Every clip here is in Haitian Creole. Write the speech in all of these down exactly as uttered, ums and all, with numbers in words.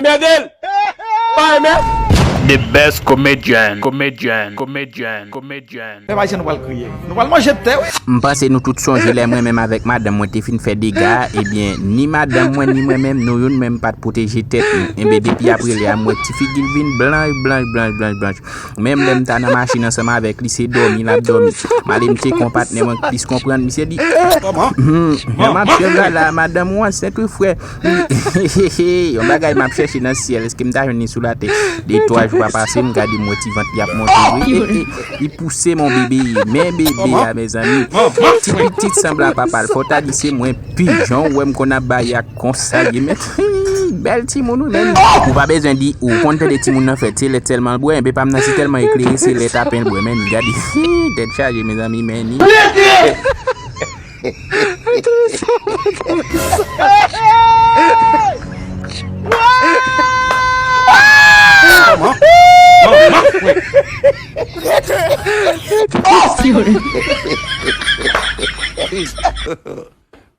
Mède l! Pa renmen! The best comedian, comedian, comedian, comedian. Pèp ayisyen, nou pral kriye. Nou pral manje tè, wi. M panse nou tout sonje lè mwen menm avèk madanm mwen te fin fè dega, ebyen, ni madanm mwen, ni mwen menm, nou youn menm pa t pwoteje tèt nou. Enben, depi apre lè a, m wè ti figi l vin blanch, blanch, blanch, blanch, blanch. Menm lè m ta nan machin ansanm avèk li, se dòmi l ap dòmi. M ale m tcheke yon patnè mwen k plis konprann, misye di, "Kòman? Jan m ap fè la, madanm ou ansent, wi, frè." Yon bagay m ap chèche nan syèl, èske m ta jwenn li sou latè? De twa jou pa pase, m gade m wè ti vant li ap monte vre. E, e, li pouse mon bebe ye. Men bebe a, mezanmi. Ti pitit sanble a papa l. Fò w ta di se mwen pijan w wè m konn ap bay ak konsa ye, men. Bèl timoun, wi, men. Ou pa bezwen di, ou konn tande timoun nan fè, se lèt sèlman l bwè. Enben, pa m nan, se tèlman eklere, se lèt apen l bwè, men. Gade, tèt chaje, mezanmi, men.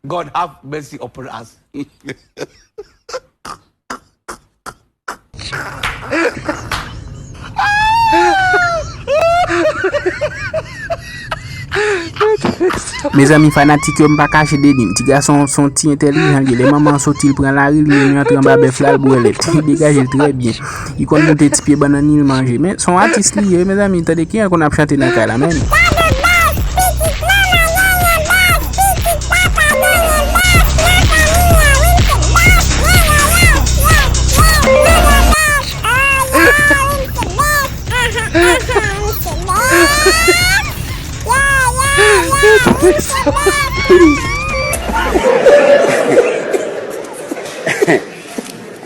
God have mercy upon us. Mezanmi, fanatik yo, m pa kache Denis. Ti gason se yon ti entèlijan li ye. Lè manman an soti, l pran lari, li menm li antre anba bèf la, l bwè lèt. Li degaje l trè byen. Li konn moute ti pye bannann li, l manje. Men se yon atis li ye, mezanmi. Tande kijan l konn ap chante nan kay la, men.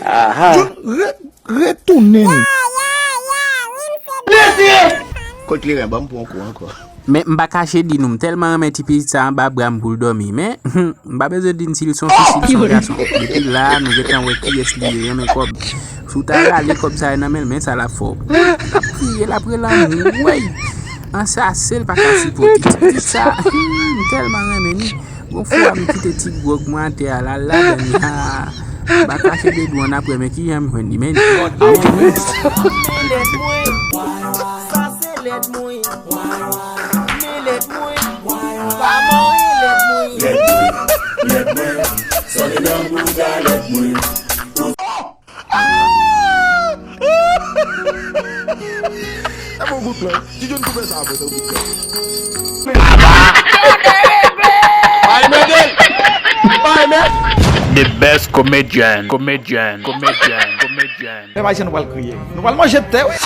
Aha. John, re-, retounen. Kot kleren, ban m pran kou ankò. Men m pa kache di nou, m tèlman renmen ti pitit sa anba bra m pou l dòmi. Men, m pa bezwen di n si l se yon fi, si l se yon gason. Depi la a, nou gentan wè kiyès li ye, renmen kòb. Si w ta rale kòb sa yo nan men l, men sa l ap fè w. L ap kriye, l ap rele anmwey. Ansase l pa ka sipòte. Ti pitit sa, m tèlman renmen li. Gon fwa m kite ti gwòg mwen atè a, l al ladan li. Ha! M pa kache de dwòn apre, men kijan m jwenn li, men. Men lèt mwen. Sa se lèt mwen. Men lèt mwen. Pa mare lèt mwen. Lèt mwen. Lèt mwen. Sa li nan bouda lèt mwen. Ah! E bon bout plan. Ti John koupe sa apre, se yon bout plan. Ay, mède l! Ay, mède l! The best comedian, comedian, comedian, comedian. Pèp ayisyen, nou pral kriye. Nou pral manje tè, wi.